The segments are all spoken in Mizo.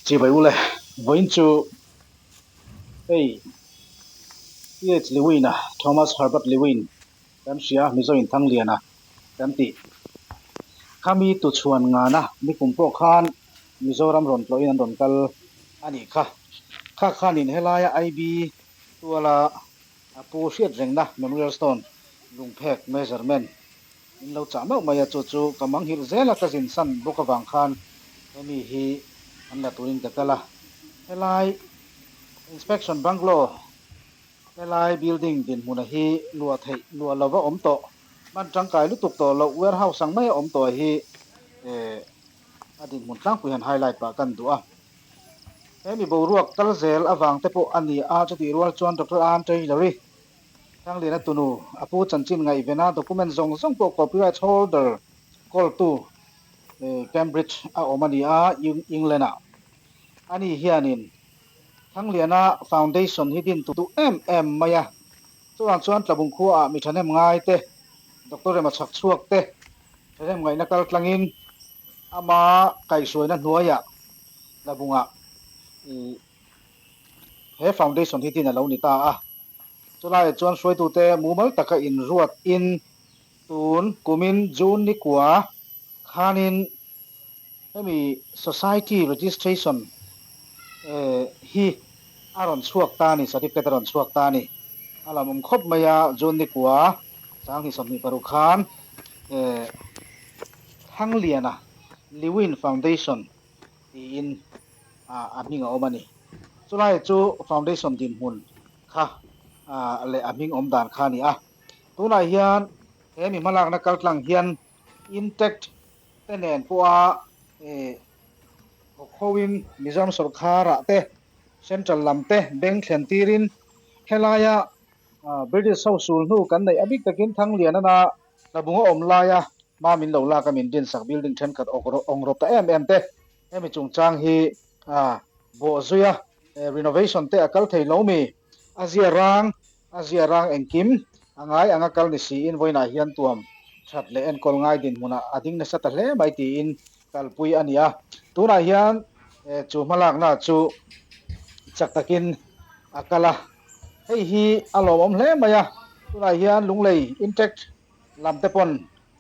Chibai ule, vawiin chu hei TH Lewin-a, Thomas Herbert Lewin, kan hria, Mizo Inthangliana kan tih. Khami tuchhuan ngana nikum pawh khan Mizoram rawn tlawhin an rawn kal a nih kha. Kha khanin helaia IB tuala a pu hriat rengna Memorial Stone lungphek measurement min lo chah meuh mai a, chu chu ka manghilh zel a, ka zin san bawk avang khan hemi hi an la turin ka kal a. Helai Inspection Bungalow helai building dinhmuna hi luah theih luah lova awm tawh, hman tangkai lutuk tawh loh warehouse ang maia awm tawh hi eh a dinhmun tlangpui han highlight pah kan duh a. Hemi boruak kal zel avang te pawh a ni a, chutih rual chuan Doctor Ann Taylor-i Thangliana tunu a pu chanchin ngaihvena document zawng zawng pawh copyright holder kawltu Cambridge a awm a ni a, England-ah. Ani hianin Thangliana Foundation hi din duh em em mai a, chuvang chuan Tlabung khuaah mi thahnem ngai te, Doctor Rema chhak chhuak te thahnem ngaihna kal tlangin ama kaihhruaina hnuaiah Tlabungah he foundation hi din a lo ni ta a. Chulaiah chuan hruaitute mumal taka inruat in tun kumin June ni kua khanin hemi society registration hi a rawn chhuak ta a ni, certificate a rawn chhuak ta a ni. A lam awm khawp mai a, June ni kua 2026 khan Thangliana Lewin Foundation tiin a hming a awm a ni. Chulai chu foundation dinhmun kha leh a hming awm dan kha a ni a. Tunah hian he mi hmalakna kaltlang hian intact te nen pawha thawk hoin Mizoram sawrkharah te central lam te beng thlen tirin helaia British ho sul hnu kan neih a bik takin Thanglianana Tlabung a awm laia hma min lo lak a min dinsak building thenkhat awng rawp ta em em te hemi chungchang hi bawh zui a renovation te a kal thei lo mi a zia rang a zia rang engkim a ngai anga kal ni siin vawiinah hian tuam that leh enkawl ngai dinhmunah a ding nasa ta hle mai tiin kalpui a ni a tunah hian chu hmalakna chu chak takin a kal a. Hei hi a lawmawm hle mai a, tunah hian Lunglei Intact lam te pawn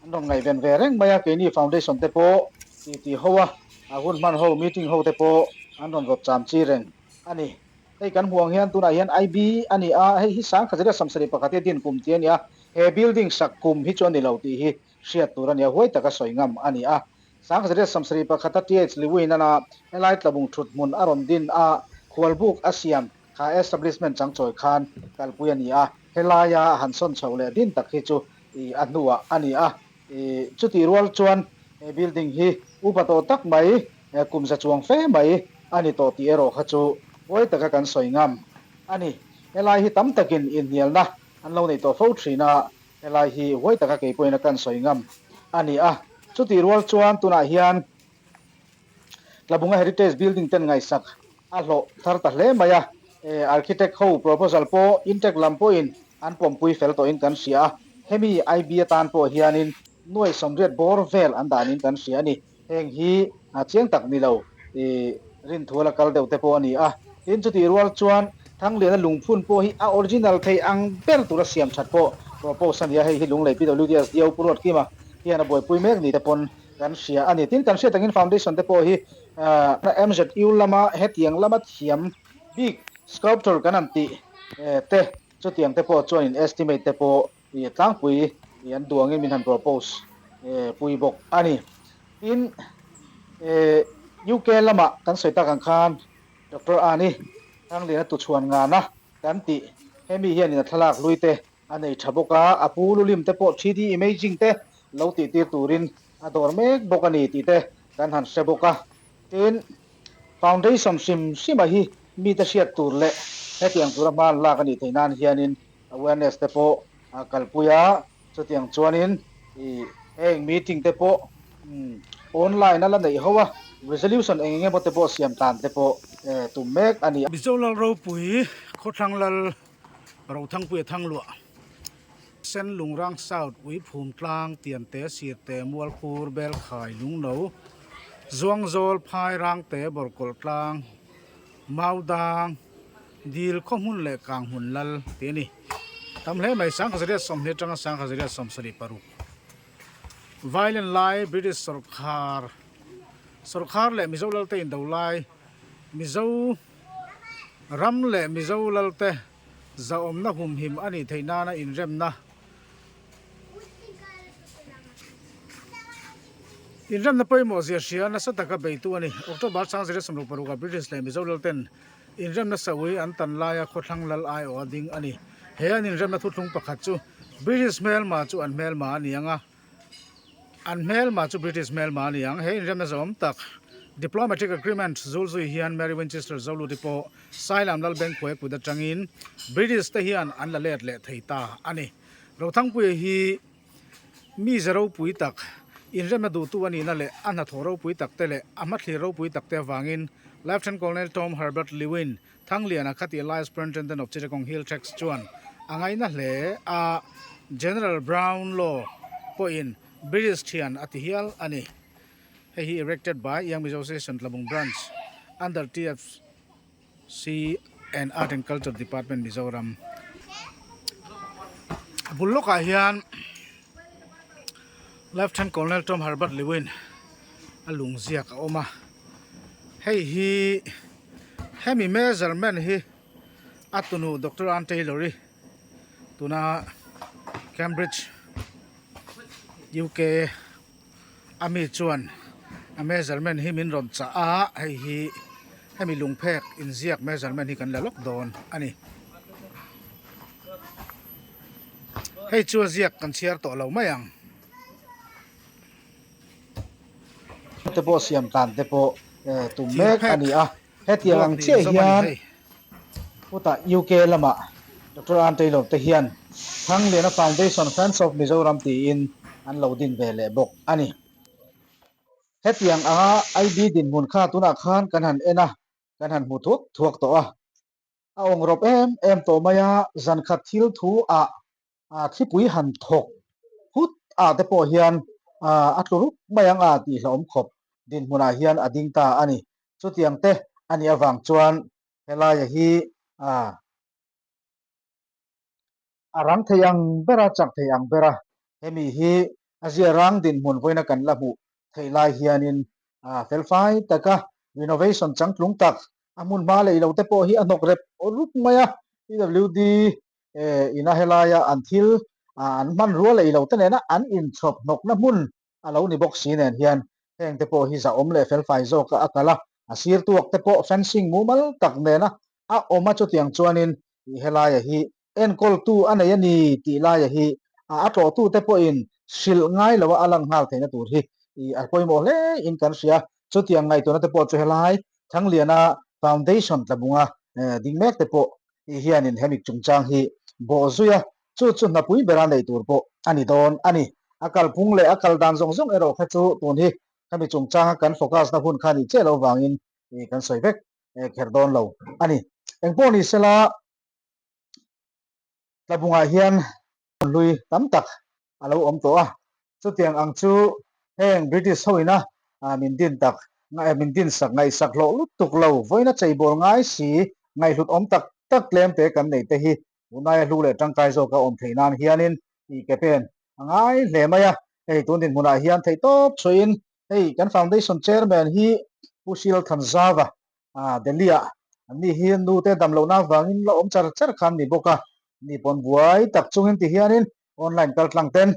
an rawn ngaihven ve reng mai a, keini Foundation te pawh ti ti ho a, a hun hman ho meeting ho te pawh an rawn rawt cham chi reng a ni. Hei kan hmuh ang hian tunah hian IB a ni a, hei hi 1971 hi a din kum tih a ni a, he building sak kum hi chu a ni lo tih hi hriat tur a ni a, huai taka sawi ngam a ni a. 1971 a TH Lewin-a helai tlabung thut hmun a rawn din a, khualbuk a siam Kha establishment changchawi khan kalpui a ni a, helaia han sawn chhoh leh din tak hi chu i a hnuah a ni a. I chutih rual chuan he building hi upa tawh tak mai, kum za chuang fe mai a ni tawh tih erawh kha chu huai taka kan sawi ngam a ni. Helai hi tam takin inhnialna an lo nei tawh fo thin a, helai hi huai taka kei pawhin a kan sawi ngam a ni a. Chutih rual chuan tunah hian Tlabunga Heritage Building ten ngaihsak a hlawh thar ta hle mai a, architect ho proposal pawh intact lam pawhin an pawmpui fel tawhin kan hria a, hemi IB atan pawh hianin nuai sawmriat bawr vel an danin kan hria a ni. Heng hi chiang tak ni lo rinthuala kal deuh te pawh a ni a, tin chutih rual chuan Thangliana lungphun pawh hi a original thei ang ber tura siam that pawh propose a ni a, hei hi Lunglei PWDSDO Pu Ruatkima hian a buaipui mek ni te pawn Kan hria a ni. Tin, kan hriat angin foundation te pawh hi MZU lama hetiang lama thiam bik sculptor kan han tih te chutiang te pawh chuanin estimate te pawh tlangpui an duh angin min han propose pui bawk a ni. Tin, UK lama kan sawi tak ang khan Doctor Ani Thangliana tuchhuan ngana kan tih hemi hianin a thlalak hlui te A nei tha bawk a, a pu lulim te pawh 3D imaging te lo tih tir turin a dawr mek bawk a ni tih te kan han hre bawk a. Tin, foundation hrim hrima hi mite hriat tur leh hetiang tura hma an lak a nih theih nan hianin awareness te pawh a kalpui a, chutiang chuanin ih heng meeting te pawh online a la neih ho a, resolution eng eng emaw te pawh siam tlan te pawh tum mek a ni. Mizo Lal Ropui Khawthlang Lal Rothangpuia Thangluah, Sen Lungrang South, Uiphum Tlang, Tiante, Sirte, Mualkhur, Belkhai, Lungno, Zuangzawl phai rangte bawrkawlh tlang Maudang dil khaw hmun leh kang hmun lal tih a ni. Tam hle mai Sangkhazariat sawmhnih atanga Sangkhazariat 76. Violent lai British sawrkhar sawrkhar leh Mizo lalte indo lai Mizo ram leh Mizo lalte zahawmna humhim a nih theih nana inremna Inremna pawimawh zia hria nasa taka beitu a ni. October 1966 ah British leh Mizo lalten inremna saui an tan laia khawthlang lal aiawh a ding a ni. He an inremna thuthlung pakhat chu British hmelma chu an hmelma a ni ang a, an hmelma chu British hmelma a ni ang. He inremna zawm tak Diplomatic Agreement zulzui hian Mary Winchester Zoluti pawh Sailam Lalbengkhuai kut atangin British te hian an la let leh thei ta a ni. Rothangpuia hi mi ze ropui tak, inremna duhtu a nihna leh a hnathawh ropui tak te leh a hmathlir ropui tak te avangin Lieutenant Colonel Tom Herbert Lewin Thangliana khati Lice Superintendent of Chittagong Hill Tracts chuan a ngaihna hle a, General Brownlow pawhin British thian a ti hial a ni. Hei hi erected by Young Mizo Association Tlabung Branch under TFC and Art and Culture Department Mizoram. A bul lawkah hian Lieutenant Colonel Tom Herbert Lewin a lung ziak a awm a, hei hi hemi measurement hi a tunu Doctor Ann Taylor-i tuna Cambridge UK A mi chuan a measurement hi min rawn chah a, hei hi hemi lungphek inziak measurement hi kan la lawk dawn a ni. Hei chu a ziak kan chhiar tawh lo mai ang. Te pawh siam tan te pawh tum mek a ni a, hetiang ang chiah hian Putah UK lamah Doctor Ann Taylor te hian Thangliana Foundation Friends of Mizoram tiin an lo din ve leh bawk a ni. Hetiang anga IB dinhmun kha tunah khan kan han en a, kan han hmu thuak thuak tawh a. A awng rawp em em tawh mai a, zankhat thil thu ah thlipui han thawk phut ah te pawh hian a tlu rup mai ang a tih hlauhawm khawp dinhmunah hian a ding ta a ni. Chutiang te a nih avang chuan helaia hi a rang thei ang ber a, chak thei ang ber a, hemi hi a zia rang dinhmun vawiina kan la hmuh theih lai hianin felfai taka renovation changtlung tak a hmun hma leh ilo te pawh hi a hnawk rep rup mai a, PWD ina helaia an thil an hmanrua leh ilo te nena an inchhawp hnawkna hmun a lo ni bawk si nen hian heng te pawh hi zahawm leh felfai zawka a kal a, a sir tuak te pawh fencing mumal tak nena a awm a chutiang chuanin ih helaia hi enkawltu a nei a ni tih laia hi a tlawhtu te pawhin hrilh ngai loa a lan nghal theihna tur hi ih a pawimawh hle in kan hria chutiang ngaihtuahna te pawh chu helai Thangliana Foundation tlabunga ding mek te pawh hianin hemi chungchang hi bawh zui a, chu chu hnapui bera nei tur pawh a ni dawn a ni. A kalphung leh a kal dan zawng zawng erawh kha chu tun hi khami chungchanga kan focus na hun kha nih chiah loh vangin kan sawi vek kher dawn lo a ni. Engpawh ni sela tlabungah hian hlui tam tak a lo awm tawh a, chutiang ang chu heng British hoina min din tak min din sak ngaihsak hlawh lutuk lo vawiina cheibawl ngai si ngaihhlut awm tak tak tlem te kan nei te hi tunaia hlu leh tangkai zawka awm theih nan hianin tih ke pen a ngai hle mai a, hei tun dinhmunah hian theihtawp chhuahin hei kan foundation chairman hi Pu Shil Thanzava Delhi ah an ni hi nu te dam lohna avangin la awm char char khan ni bawk a, ni pawn buai tak chungin ti hianin online kal tlang ten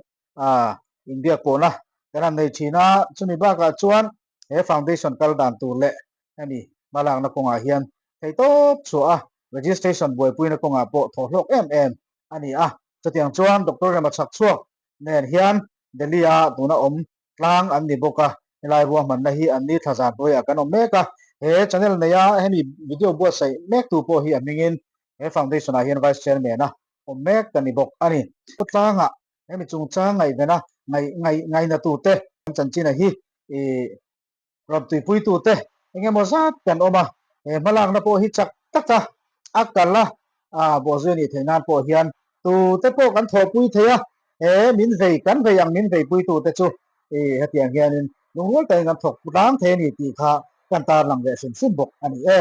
inbiak pawhna kan han nei thin a, chumi bakah chuan he foundation kal dan tur leh hemi hmalakna kawngah hian theihtawp chhuah a registration buaipuina kawngah pawh thawh hlawk em em a ni a, chutiang chuan Doctor Rema Chhakchhuak nen hian Delhi a tuna awm tlang an ni bawk a, helai ruahmanna hi an ni thla zan hnuaiah kan awm mek a, he channel neia hemi video buatsaih mek tu pawh hi a hmingin he foundation ah hian vice chairman a awm mek ka ni bawk a ni. Tlangah hemi chungchang ngaihvena ngaih ngaih ngaina tute kan chanchina hi ih rawn tuipui tute eng emaw zat kan awm a, he hmalakna pawh hi chak taka a kal a, bawhzui a nih theih nan pawh hian tute pawh kan thawhpui thei a, he min vei kan vei ang min veipui tute chu hetiang hianin Lungrual takin kan thawk tlang thei a ni tih kha kan tarlang leh hrim hrim bawk a ni e.